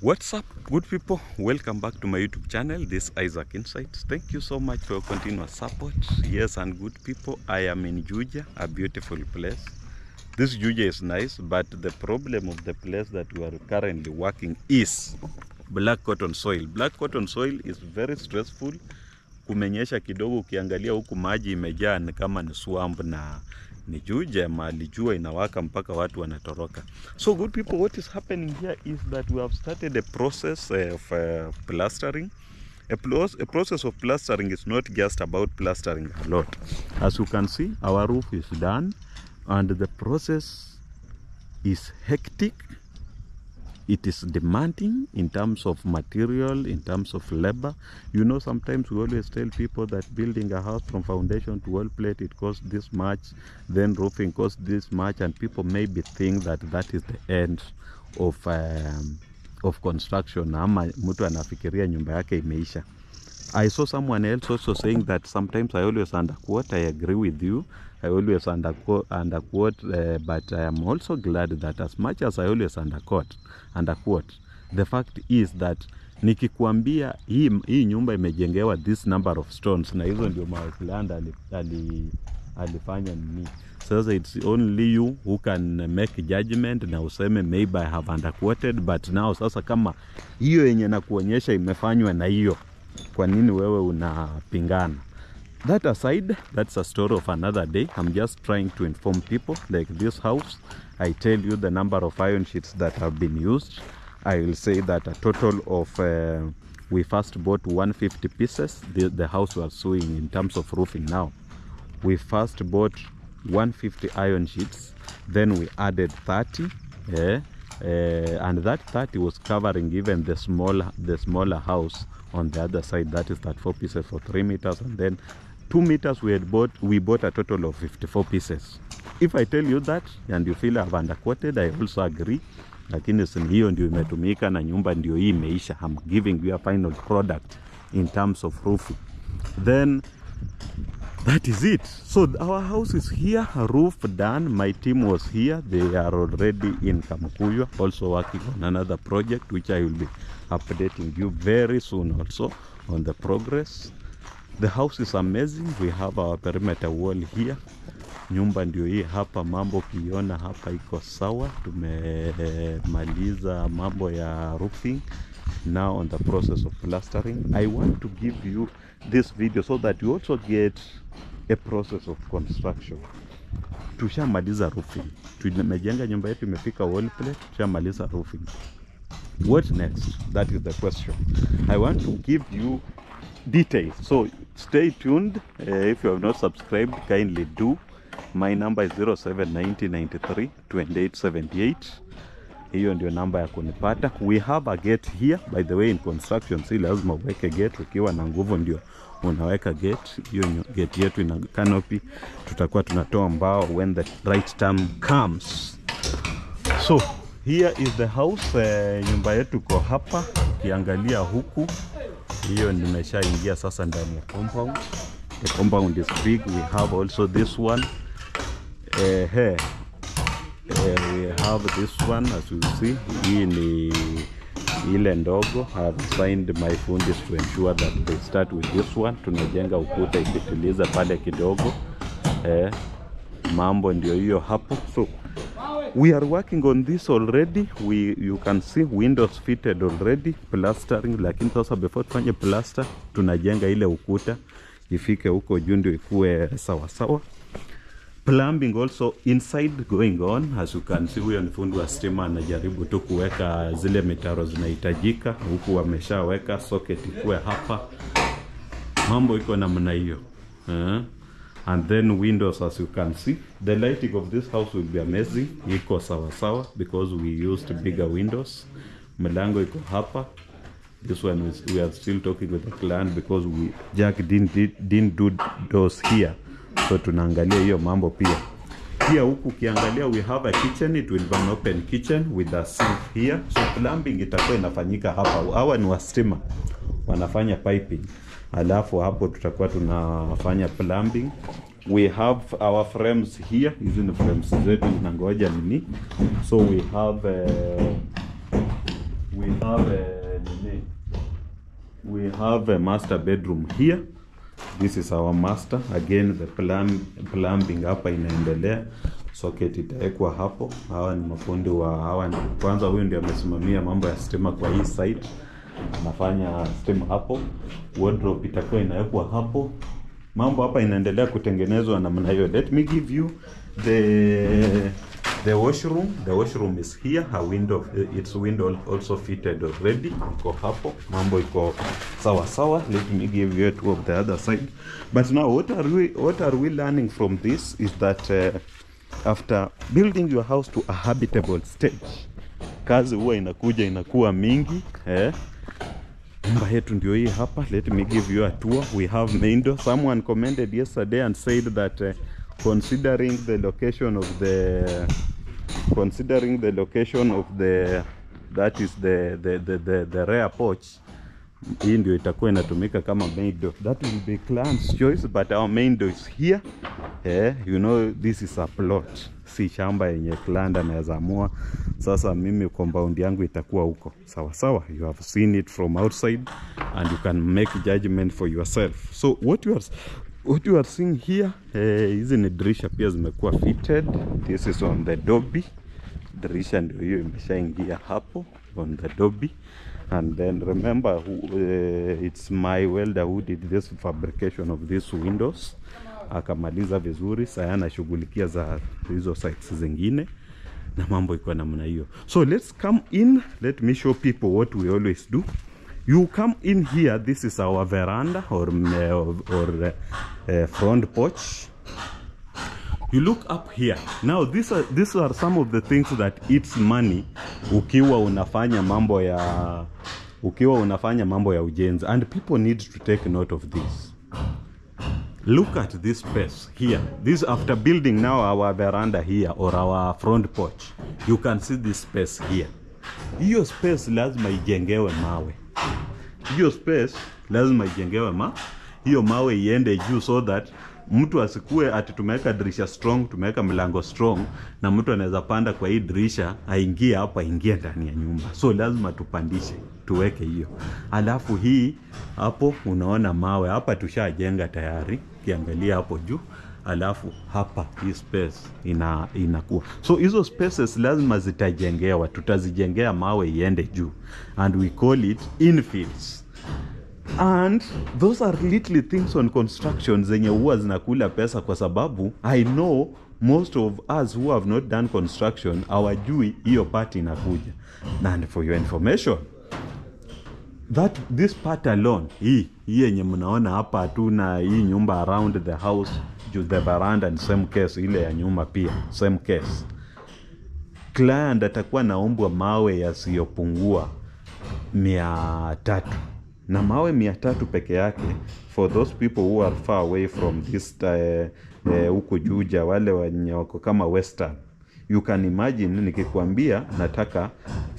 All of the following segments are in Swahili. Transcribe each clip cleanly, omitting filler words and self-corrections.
What's up, good people? Welcome back to my YouTube channel. This is Isaac Insights. Thank you so much for your continuous support. Yes, and good people, I am in Juja, a beautiful place. This Juja is nice, but the problem of the place that we are currently working is black cotton soil. Black cotton soil is very stressful. Kumenyesha kidogo, ukiangalia huku maji imejaa ni kama ni swamp, na ni Juja mahali jua inawaka mpaka watu wanatoroka. So good people, what is happening here is that we have started a process of plastering. A process of plastering is not just about plastering a lot. As you can see, our roof is done and the process is hectic. It is demanding in terms of material, in terms of labor. You know, sometimes we always tell people that building a house from foundation to wall plate, it costs this much, then roofing costs this much, and people maybe think that that is the end of construction. Ama mtu anafikiria nyumba yake imeisha. I saw someone else also saying that sometimes I always underquote. I agree with you. I always underquote, but I am also glad that as much as I always underquote, the fact is that nikikuambia hii nyumba imejengewa this number of stones, na hizo ndio mawe alifanya nini. Sasa it's only you who can make judgment na useme maybe I have underquoted, but now sasa kama hiyo yenye nakuonyesha imefanywa na hiyo, kwa nini wewe unapingana? That aside, that's a story of another day. I'm just trying to inform people. Like this house, I tell you the number of iron sheets that have been used. I will say that a total of, we first bought 150 pieces. The house we are sewing in terms of roofing now. We first bought 150 iron sheets, then we added 30, and that 30 was covering even the smaller house on the other side. That is that 4 pieces for 3 meters, and then 2 meters we bought a total of 54 pieces. If I tell you that and you feel I've underquoted, I also agree. Lakini hiyo ndio imetumika na nyumba ndio hii imeisha. I'm giving you a final product in terms of roofing. Then that is it. So our house is here, roof done. My team was here. They are already in Kamukuywa, also working on another project, which I will be updating you very soon also on the progress. The house is amazing. We have our perimeter wall here. Nyumba ndio hii hapa, mambo kiona hapa iko sawa. Tumemaliza mambo ya roofing. Now on the process of plastering. I want to give you this video so that you also get a process of construction. Tushamaliza roofing. Tumejenga nyumba yetu imefika wall plate, tushamaliza roofing. What next? That is the question. I want to give you details. So stay tuned. If you have not subscribed, kindly do. My number is 079093 2878. Hiyo ndio namba ya kunipata. We have a gate here. By the way, in construction si lazima uweke gate. Ukiwa na nguvu ndio unaweka gate. Hiyo gate yetu ina canopy. Tutakuwa tunatoa mbao when the right time comes. So here is the house. Nyumba yetu iko hapa. Ukiangalia huku, hiyo nimeshaingia sasa ndani ya compound. The compound is big. We have also this one. Here. We have this one, as you see. Hii ni ile ndogo. I have signed my fundis to ensure that they start with this one. Tunajenga ukuta ikitiliza pale kidogo. Mambo ndio hiyo hapo. So we are working on this already. You can see windows fitted already, plastering. Lakini sasa before tufanye plaster, tunajenga ile ukuta ifike huko juu ndio ikue sawa sawa. Plumbing also inside going on. As you can see, huyo ni fundi wa stima anajaribu tu kuweka zile mitaro zinahitajika. Huku wameshaweka socket ikue hapa. Mambo iko namna hiyo. And then windows, as you can see. The lighting of this house will be amazing. Iko sawa sawa because we used bigger windows. Mlango iko hapa. This one is, we are still talking with the client because we Jack didn't do doors here. So tunaangalia hiyo mambo pia. Pia huku ukiangalia we have a kitchen. It will be an open kitchen with a sink here. So plumbing itakuwa inafanyika hapa. Hawa ni wa stima, wanafanya piping. Alafu hapo tutakuwa tunafanya plumbing. We have our frames here. Hizi ni frames zetu zinangoja nini. So we have we We have a master bedroom here. This is our master. Again, the plumbing hapa inaendelea. Socket itawekwa hapo. Hawa ni mafundi wa hawa ni, kwanza huyu ndiye amesimamia mambo ya stima kwa hii site. Anafanya stima hapo. Wardrobe itakuwa inawekwa hapo. Mambo hapa inaendelea kutengenezwa namna hiyo. Let me give you the washroom. The washroom is here. Her window, its window also fitted already. Iko hapo. Mambo iko sawa sawa. Let me give you a tour of the other side. But now what are we learning from this is that after building your house to a habitable stage, kazi huwa inakuja inakuwa mingi. Nyumba yetu ndio hii hapa. Let me give you a tour. We have main door. Someone commented yesterday and said that considering the location of the that is the rear porch, hii ndio itakuwa inatumika kama main door. That will be client's choice, but our main door is here. You know, this is a plot, si shamba yenye client anaweza amua sasa mimi compound yangu itakuwa huko. Sawa sawa. You have seen it from outside and you can make judgment for yourself. So what you are seeing here, hizi ni dirisha pia zimekuwa fitted. This is on the Dobby. Dirisha ndio hiyo imeshaingia hapo on the Dobby. And then remember, it's my welder who did this fabrication of these windows. Akamaliza vizuri. Sasa anashughulikia za hizo sites zingine na mambo iko namna hiyo. So let's come in. Let me show people what we always do. You come in here. This is our veranda or front porch. You look up here. Now these are some of the things that eats money ukiwa unafanya mambo ya ujenzi, and people need to take note of this. Look at this space here. This after building now our veranda here or our front porch. You can see this space here. Hiyo space lazima ijengewe mawe. Hiyo space lazima ijengewe hiyo mawe iende juu, so that mtu asikue ati tumeweka dirisha strong, tumeweka mlango strong, na mtu anaweza panda kwa hii dirisha aingie hapa, aingie ndani ya nyumba. So lazima tupandishe, tuweke hiyo. Alafu hii hapo unaona mawe hapa tushajenga tayari, kiangalia hapo juu. Alafu hapa hii space inakuwa. So hizo spaces lazima zitajengewa, tutazijengea mawe iende juu, and we call it infills. And those are little things on construction zenye huwa zinakula pesa, kwa sababu I know most of us who have not done construction hawajui hiyo part inakuja. And for your information, that this part alone, hii yenye mnaona hapa hatuna hii nyumba around the house, the veranda and same case ile ya nyuma pia same case, client atakuwa naombwa mawe yasiyopungua 300. Na mawe 300 peke yake, for those people who are far away from this huko Juja, wale wenye wako kama Western, you can imagine nikikwambia nataka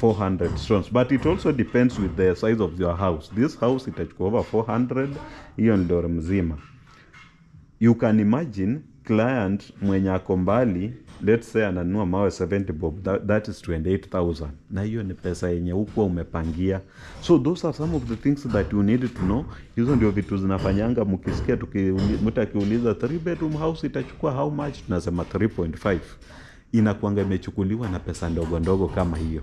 400 stones. But it also depends with the size of your house. This house itachukua over 400, hiyo ndio mzima. You can imagine client mwenye ako mbali, let's say ananunua mawe 70 bob, that is 28,000. Na hiyo ni pesa yenye hukuwa umepangia. So those are some of the things that you need to know. Hizo ndio vitu zinafanyanga mkisikia mtu akiuliza 3 bedroom house itachukua how much, tunasema 3.5. Inakuanga imechukuliwa na pesa ndogo ndogo kama hiyo.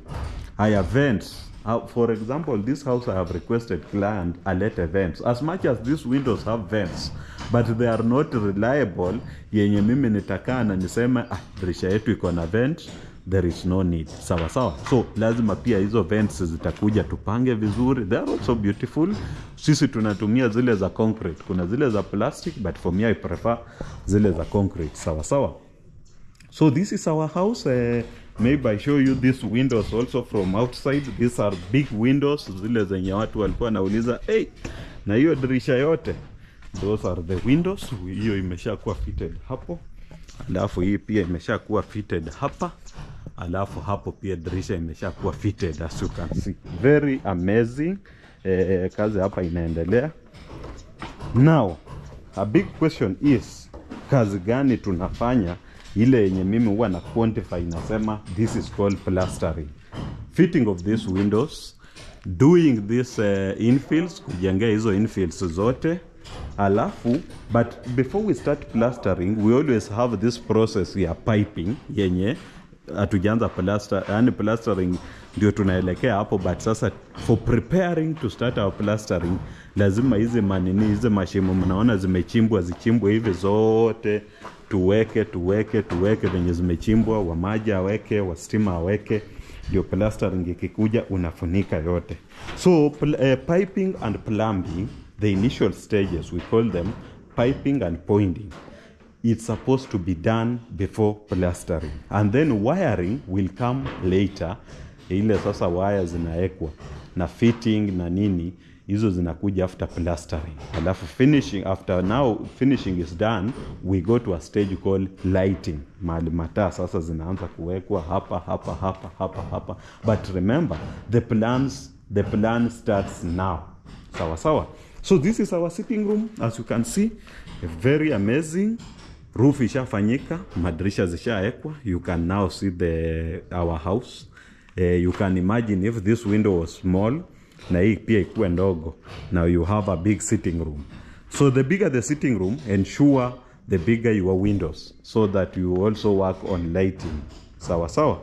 Haya, vents. For example, this house I have requested client alete vents. As much as these windows have vents, but they are not reliable. Yenye mimi nitakaa na niseme dirisha yetu iko na vent, there is no need. Sawa sawa. So lazima pia hizo vents zitakuja tupange vizuri. They are also beautiful. Sisi tunatumia zile za concrete. Kuna zile za plastic, but for me I prefer zile za concrete. Sawa sawa. So this is our house. Maybe I show you these windows also from outside. These are big windows, zile zenye watu walikuwa nauliza, hey, na hiyo dirisha yote. Those are the windows. Hiyo imeshakuwa fitted hapo. Alafu hii pia imeshakuwa fitted hapa. Alafu hapo pia dirisha imeshakuwa fitted, as you can see. Very amazing. Kazi hapa inaendelea. Now, a big question is, kazi gani tunafanya ile yenye mimi huwa na quantify, nasema this is called plastering. Fitting of these windows. doing this infills, kujengea hizo infills zote. Alafu, but before we start plastering, we always have this process ya piping yenye hatujaanza plaster, yani plastering ndio tunaelekea hapo, but sasa for preparing to start our plastering lazima hizi manini, hizi mashimo mnaona zimechimbwa, zichimbwe hivi zote, tuweke tuweke tuweke venye zimechimbwa, wa maji aweke, wa stima aweke, ndio plastering ikikuja unafunika yote. So piping and plumbing, the initial stages, we call them piping and pointing. It's supposed to be done before plastering, and then wiring will come later. Ile sasa wire zinaekwa na fitting na nini, hizo zinakuja after plastering. Alafu finishing, after now finishing is done, we go to a stage called lighting. Mahali mataa sasa zinaanza kuwekwa hapa hapa hapa hapa hapa. But remember, the plan starts now. Sawa sawa. So this is our sitting room, as you can see, very amazing. Roof ishafanyika, madirisha zishaekwa. You can now see the our house. You can imagine if this window was small na hii pia ikuwe ndogo, now you have a big sitting room. So the bigger the sitting room, ensure the bigger your windows, so that you also work on lighting. Sawa sawa.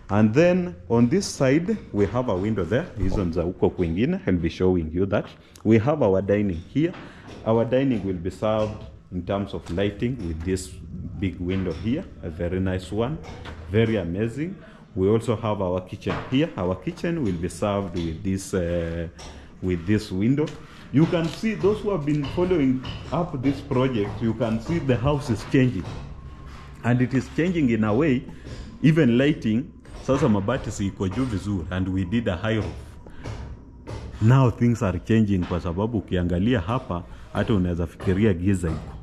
And then on this side we have a window there. Hizo ni za huko kwingine, I'll be showing you that. We have our dining here. Our dining will be served in terms of lighting with this big window here, a very nice one, very amazing. We also have our kitchen here. Our kitchen will be served with this window. You can see, those who have been following up this project, you can see the house is changing, and it is changing in a way, even lighting. Sasa mabati si iko juu vizuri, and we did a high roof. Now things are changing, kwa sababu ukiangalia hapa hata unaweza fikiria giza iko,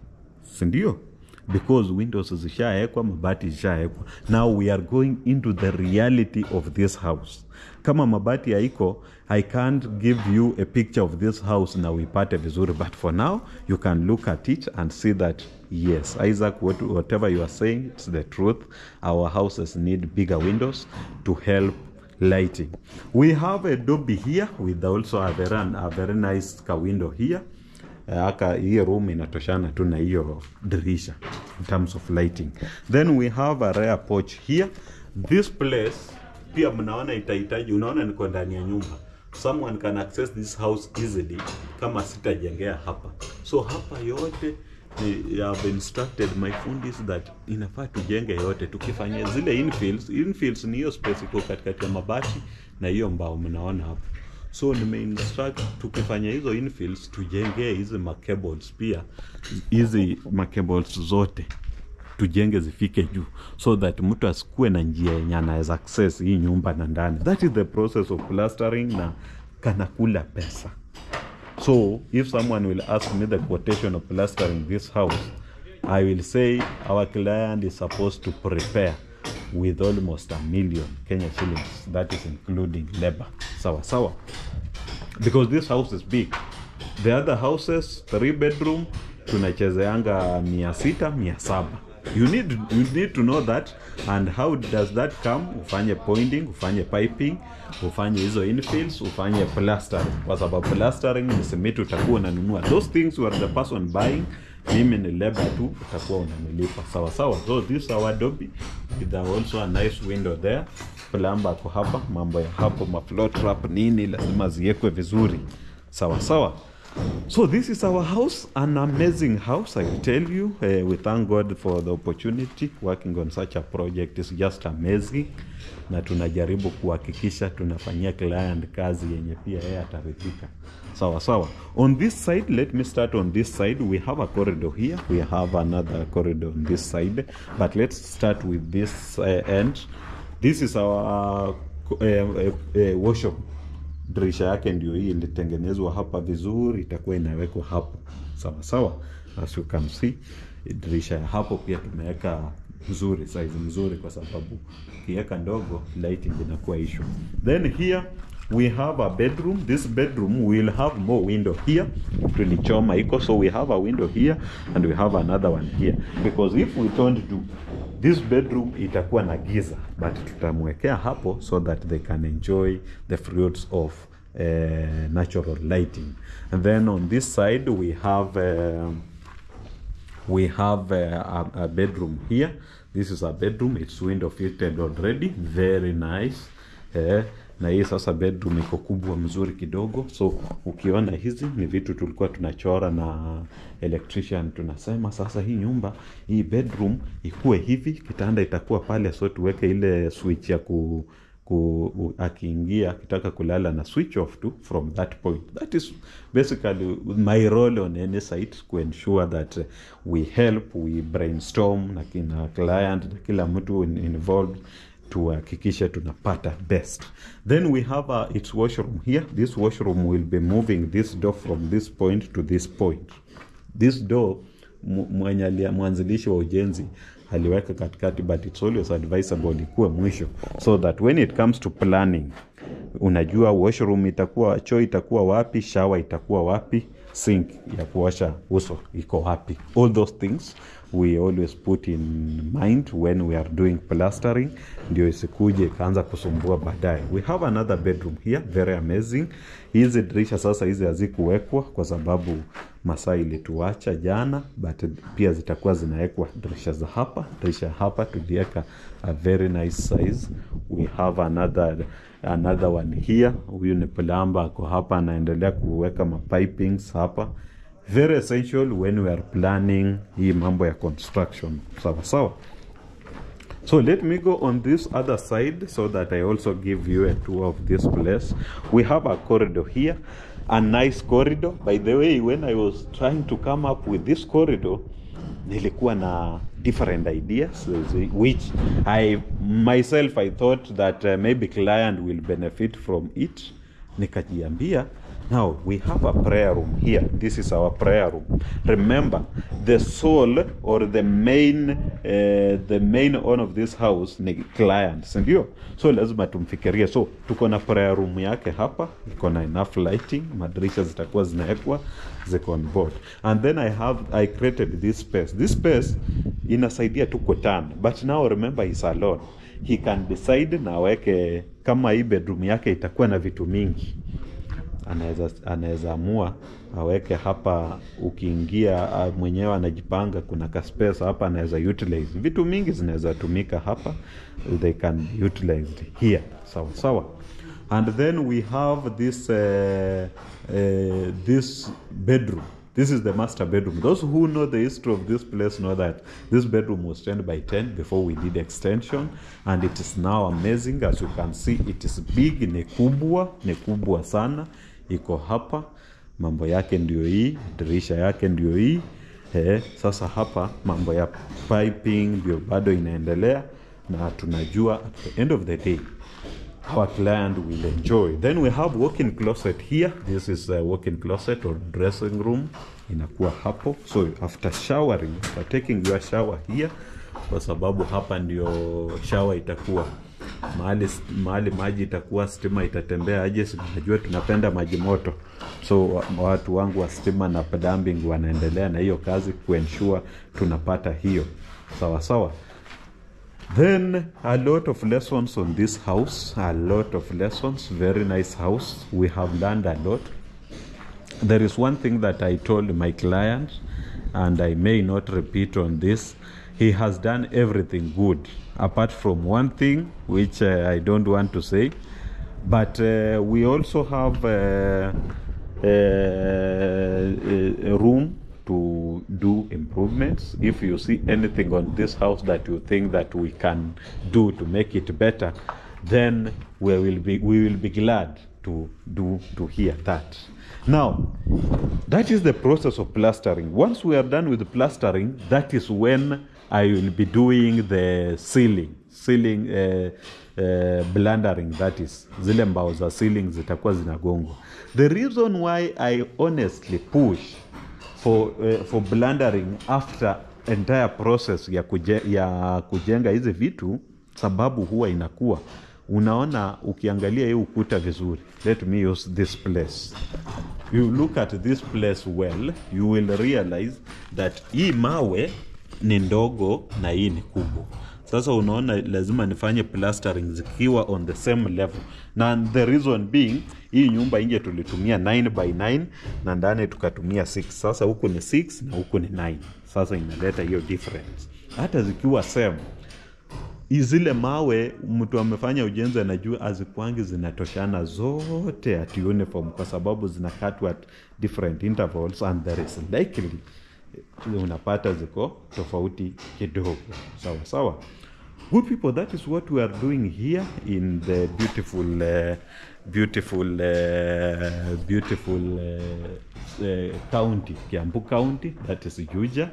si ndio? Because windows zishaekwa, mabati zishaekwa. Now we are going into the reality of this house. Kama mabati haiko, I can't give you a picture of this house na uipate vizuri, but for now you can look at it and see that yes, Isaac, whatever you are saying, it's the truth. Our houses need bigger windows to help lighting. We have a dobi here with also a very nice window here. Aka hii room inatoshana tu na hiyo dirisha in terms of lighting. Then we have a rear porch here. This place pia mnaona itahitaji, unaona niko ndani ya nyumba, someone can access this house easily kama sitajengea hapa. So hapa yote I have instructed my fundis that inafaa tujenge yote. Tukifanya zile infills, infills ni hiyo space iko katikati ya mabati na hiyo mbao mnaona hapo. So nimeinstruct tukifanya hizo infills tujenge hizi macables pia, hizi macables zote tujenge zifike juu, so that mtu asikuwe na njia yenye anaweza access hii nyumba na ndani. That is the process of plastering, na kanakula pesa. So if someone will ask me the quotation of plastering this house, I will say our client is supposed to prepare with almost 1 million Kenya shillings, that is including labor. Sawa sawa. Because this house is big. The other houses, 3 bedroom, tunachezeanga 600, 700. You need to know that. And how does that come? Ufanye pointing, ufanye piping, ufanye hizo infills, ufanye plastering. Kwa sababu plastering ni simiti utakuwa unanunua. Those things you are the person buying, mimi ni labor tu, utakuwa unanilipa. Sawa sawa. So this is our dobi with also a nice window there. Plumber ako hapa, mambo ya hapo ma floor trap nini lazima ziwekwe vizuri. Sawa sawa. So this is our house, an amazing house, I will tell you. We thank God for the opportunity. Working on such a project is just amazing. Na tunajaribu kuhakikisha tunafanyia client kazi yenye pia yeye ataridhika. Sawa sawa. On this side, let me start on this side. We have a corridor here. We have another corridor on this side. But let's start with this end. This is our workshop. Dirisha yake ndio hii ilitengenezwa hapa vizuri, itakuwa inawekwa hapo. Sawa sawa. As you can see, dirisha ya hapo pia tumeweka nzuri, size mzuri, kwa sababu ukiweka ndogo lighting inakuwa issue. Then here we have a bedroom. This bedroom will have more window here. Tulichoma iko, so we have a window here and we have another one here, because if we don't do This bedroom itakuwa na giza, but tutamwekea hapo so that they can enjoy the fruits of natural lighting. And then on this side we have a bedroom here. This is a bedroom. It's window fitted already, very nice. Na hii sasa bedroom iko kubwa mzuri kidogo. So ukiona hizi ni vitu tulikuwa tunachora na electrician, tunasema sasa hii nyumba, hii bedroom ikuwe hivi, kitanda itakuwa pale, so tuweke ile switch ya ku akiingia akitaka kulala na switch off tu from that point. That is basically my role on any site, to ensure that we help, we brainstorm na kina client na kila mtu involved, tuhakikishe tunapata best. Then we have its washroom here. This washroom will be moving this door from this point to this point. This door, mwenye mwanzilishi wa ujenzi aliweka katikati, but it's always advisable ikuwe mwisho so that when it comes to planning, unajua washroom itakuwa, choo itakuwa wapi, shower itakuwa wapi, sink ya kuosha uso iko wapi. All those things we always put in mind when we are doing plastering, ndio isikuje ikaanza kusumbua baadaye. We have another bedroom here, very amazing. Hizi dirisha sasa hizi hazikuwekwa kwa sababu masaa ilituacha jana, but pia zitakuwa zinawekwa dirisha za hapa. Dirisha hapa tuliweka a very nice size. We have another one here. Huyu ni plumber, ako hapa anaendelea kuweka mapipings hapa. Very essential when we are planning hii mambo ya construction, sawa sawa. So let me go on this other side so that I also give you a tour of this place. We have a corridor here, a nice corridor. By the way, when I was trying to come up with this corridor, nilikuwa na different ideas which I myself, I thought that maybe client will benefit from it. Nikajiambia, now we have a prayer room here. This is our prayer room. Remember, the soul or the main owner of this house ni client, si ndio? So lazima tumfikirie. So tuko na prayer room yake hapa, iko na enough lighting, madirisha zitakuwa zinawekwa, ziko on board. And then I created this space. This space inasaidia tu kuturn, but now remember, he's alone. He can decide na aweke kama hii bedroom yake itakuwa na vitu mingi, anaweza amua aweke hapa. Ukiingia, mwenyewe anajipanga, kuna ka space hapa anaweza utilize. Vitu mingi zinaweza tumika hapa, they can be utilized here, sawa sawa. And then we have this bedroom. This is the master bedroom. Those who know the history of this place know that this bedroom was 10 by 10 before we did extension, and it is now amazing. As you can see, it is big, ni kubwa, ni kubwa sana. Iko hapa, mambo yake ndio hii, dirisha yake ndio hii. Sasa hapa mambo ya piping ndio bado inaendelea, na tunajua at the end of the day our client will enjoy. Then we have walk-in closet here. This is a walk-in closet or dressing room. Inakuwa hapo. So after showering, after taking your shower here, kwa sababu hapa ndio shower itakuwa mahali maji itakuwa, stima itatembea aje? Si najua tunapenda maji moto. So watu wangu wa stima na plumbing wanaendelea na hiyo kazi kuensure tunapata hiyo, sawa sawa. Then a lot of lessons on this house, a lot of lessons. Very nice house. We have learned a lot. There is one thing that I told my client, and I may not repeat on this. He has done everything good, apart from one thing which I don't want to say. But we also have a room to do improvements. If you see anything on this house that you think that we can do to make it better, then we will be glad to hear that. Now, that is the process of plastering. Once we are done with the plastering, that is when I will be doing the ceiling brandering, that is zile mbao za ceiling zitakuwa zinagongwa. The reason why I honestly push for brandering after entire process ya kujenga hizi vitu, sababu huwa inakuwa unaona, ukiangalia hii ukuta vizuri, let me use this place. You look at this place well, you will realize that hii mawe ni ndogo na hii ni kubwa. Sasa unaona lazima nifanye plastering zikiwa on the same level, na the reason being hii nyumba nje tulitumia 9 by 9 na ndani tukatumia 6. Sasa huku ni 6 na huku ni 9. Sasa inaleta hiyo difference. Hata zikiwa same, zile mawe mtu amefanya ujenzi anajua hazikuangi zinatoshana zote at uniform, kwa sababu zinakatwa at different intervals and there is likely unapata ziko tofauti kidogo. Sawa sawa. Good people, that is what we are doing here in the beautiful county, Kiambu County, that is Juja.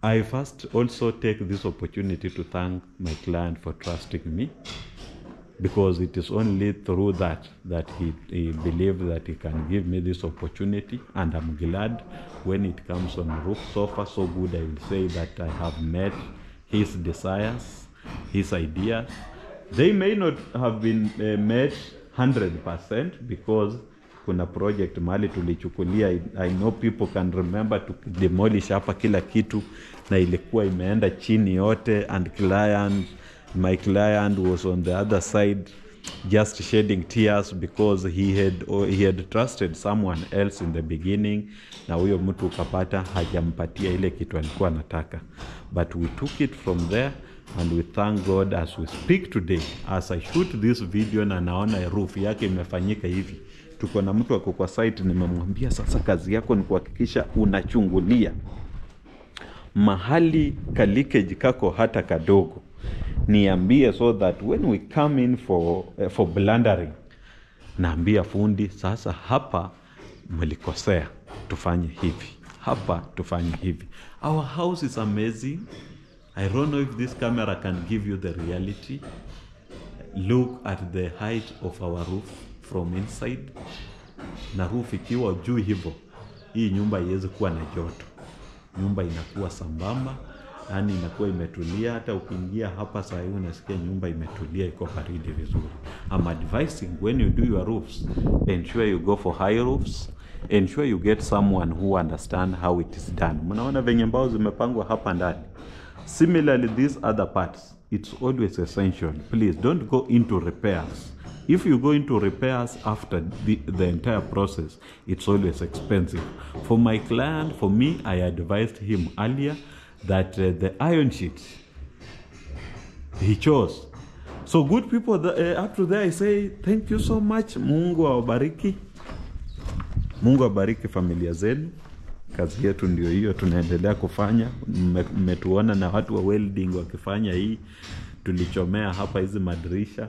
I first also take this opportunity to thank my client for trusting me, because it is only through that he believed that he can give me this opportunity, and I'm glad when it comes on roof. So far so good. I will say that I have met his desires, his ideas. They may not have been met 100% because kuna project mali tulichukulia, I know people can remember to demolish hapa kila kitu na ilikuwa imeenda chini yote, and my client was on the other side just shedding tears because he had trusted someone else in the beginning, na huyo mtu ukapata hajampatia ile kitu alikuwa anataka. But we took it from there and we thank God as we speak today. As I shoot this video na naona roof yake imefanyika hivi, tuko na mtu ako kwa site, nimemwambia sasa kazi yako ni kuhakikisha unachungulia mahali kalikage kako hata kadogo, niambie, so that when we come in for blundering, naambia fundi sasa hapa mlikosea, tufanye hivi, hapa tufanye hivi. Our house is amazing. I don't know if this camera can give you the reality. Look at the height of our roof from inside. Na roof ikiwa juu hivyo, hii nyumba haiwezi kuwa na joto. Nyumba inakuwa sambamba, yani inakuwa imetulia. Hata ukiingia hapa saa hii unasikia nyumba imetulia, iko baridi vizuri. I'm advising when you do your roofs, ensure you go for high roofs, ensure you get someone who understand how it is done. Mnaona venye mbao zimepangwa hapa ndani. Similarly, these other parts, it's always essential. Please don't go into repairs. If you go into repairs after the entire process, it's always expensive. For my client, for me, I advised him earlier that the iron sheets he chose. So good people, up to there I say thank you so much. Mungu awabariki. Mungu awabariki familia zenu. Kazi yetu ndio hiyo tunaendelea kufanya. Mmetuona na watu wa welding wakifanya hii. Tulichomea hapa hizi madirisha.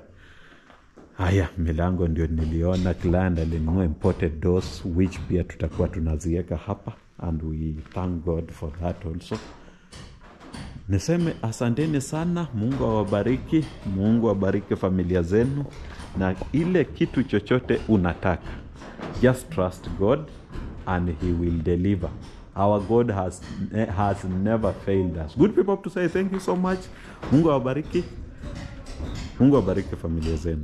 Haya, milango ndio niliona client alinunua imported doors, which pia tutakuwa tunaziweka hapa, and we thank God for that also. Niseme asanteni sana, Mungu awabariki, Mungu awabariki familia zenu, na ile kitu chochote unataka, just trust God and he will deliver. Our God has never failed us. Good people, to say thank you so much. Mungu awabariki. Mungu awabariki familia zenu.